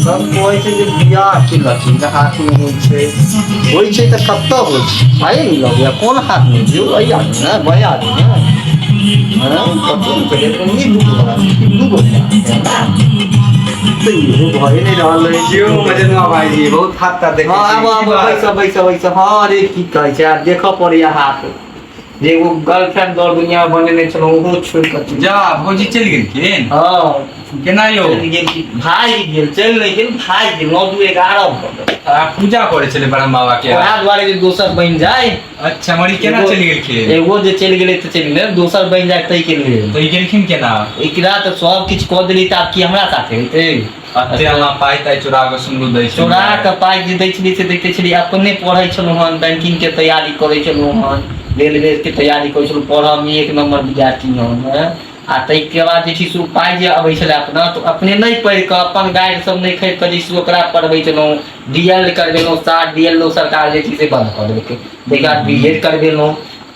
सब कहै छै जे बियाह के लकीर हाथमे होइ छै, होइ छै तऽ कतऽ होइ छै? पाइ नहि लगैया, कोन हाथमे दियौ? एहि आदमी ने, बाएँ आदमी ने। हँ, कतऽ होइ छै? एगो ई दू गो, दू गो तऽ इहो भए नहि रहल अछि। यौ मजनुआ भाईजी, बहुत हाथ ता देखै हँ, छी। आबो की आबो। बात? बैस बैस बैस। हँ रे, की कहै छै, आब देखऽ पड़ैया हाथ जे एगो गर्लफ्रेंड दौड़ दुनिया बनेने छलहुँ, ओहो छोड़ि कऽ चलि जा, भौजी चलि गेलखिन? हँ। केना यौ? चलि गेल कि भागि गेल, चलि नहि गेल, भागि गेल। 9 2 11 भऽ गेल। आ पूजा करै छलै ब्रह्म बाबा के। ओएह दुआरे जे दोसर बनि जाय। अच्छा, मरी केना चलि गेलखिन? एगो जे चलि गेलै तऽ चलि गेलै, दोसर बनि जाय ताहिके लेल। तऽ ई गेलखिन केना? एकरा तऽ सब किछु कऽ देली, तऽ आब की हमरा साथे हेतै? अते अहाँ पाइ ताइ चोरा कऽ सुनलू दै छै। चोरा कऽ पाइ जे दै छलियै से दैते छलियै, अपने पढ़ै छलहुँ हन, बैंकिंगके तैयारी करै छलहुँ हन, रेलवेके तैयारी करै छलहुँ, पढ़ऽमे एक नम्बर विद्यार्थी हम। आ ताहिके बाद जे छै से ओ पाइ जे अबै छलै अपना तऽ अपने नहि पढ़ि कऽ, अपन गाइड सब नहि खरीद कऽ जे छै से ओकरा पढ़बै छलहुँ। डी एल करबेलहुँ, 7 डी एल सरकार जे छै से बंद कऽ देलकै। ताहिके बाद बी एड करबेलहुँ,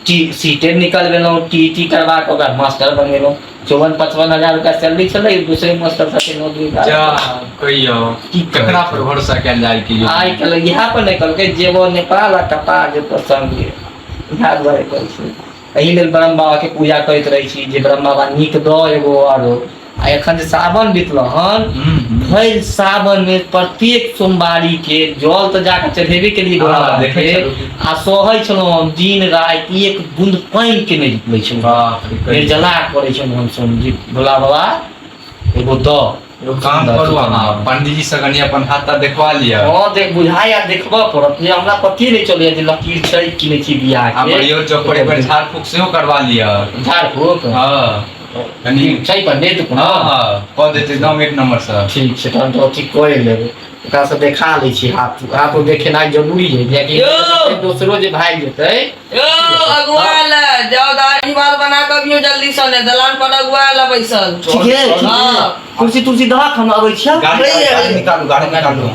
टी सी टेट निकलबेलहुँ, टी टी करबा कऽ ओकरा मास्टर बनेलहुँ। 54-55 हजार रुपया सैलरी छलै, दोसरे मास्टर साथे 9 2 जा, कहियौ। की केकरा पर भरोसा कयल जाय कि? आइ काल्हि इएह पर नहि कहलकै, जेबो नेपाल आ कपार जेतो संगे। इएह दुआरे कहै छै, एहि लेल ब्रह्म बाबाके पूजा करैत रहै छी जे ब्रह्म बाबा नीक दऽ एगो आरो। आ एखन जे सावन बीतल हन, भरि सावन में प्रत्येक सोमवारी के जल तऽ जाके चढ़ेबे केलियै भोला बाबा देखै के। छलहुँ। आ सहै छलहुँ हम दिन राति, एक बूंद पानि के नहि लै छलहुँ। बाप रे, कहियौ। निर्जला करै छलहुँ हम सोम जी, भोला बाबा एगो दऽ। एगो काम करू, अहाँ पंडीजी से कनि अपन हाथ ताथ देखवा लिअ। हँ, देख बुझाइ आ देखबऽ पड़त जे हमरा पते नहि चलैया जे लकीर छै कि नहि छै बियाह आ के। बरियो चौक पर एक बेर झाड़ फूक सेहो करवा लिअ। झाड़ फूक? हँ, कनि। छै पंडित कोनो? हँ, कऽ देतै एकदम एक नंबर से। ठीक छै, तहन तऽ अथी कऽ लेबै, ओकरासँ देखा लै छी। हाथ हाथ देखेनाइ जरूरी है, कियाकि यौ! दोसरो जे भागि जेतै। यौ अगुआ आयल है, जाओ दाढ़ी बाल बना कऽ अबियौ जल्दी सँ, ने दलान पर अगुआ आयल है बैसल। ठीक है, ठीक है। हँ। कुर्सी तुर्सी दहक, हम अबै छियै। गाड़ी गाड़ी निकालू, गाड़ी निकालू।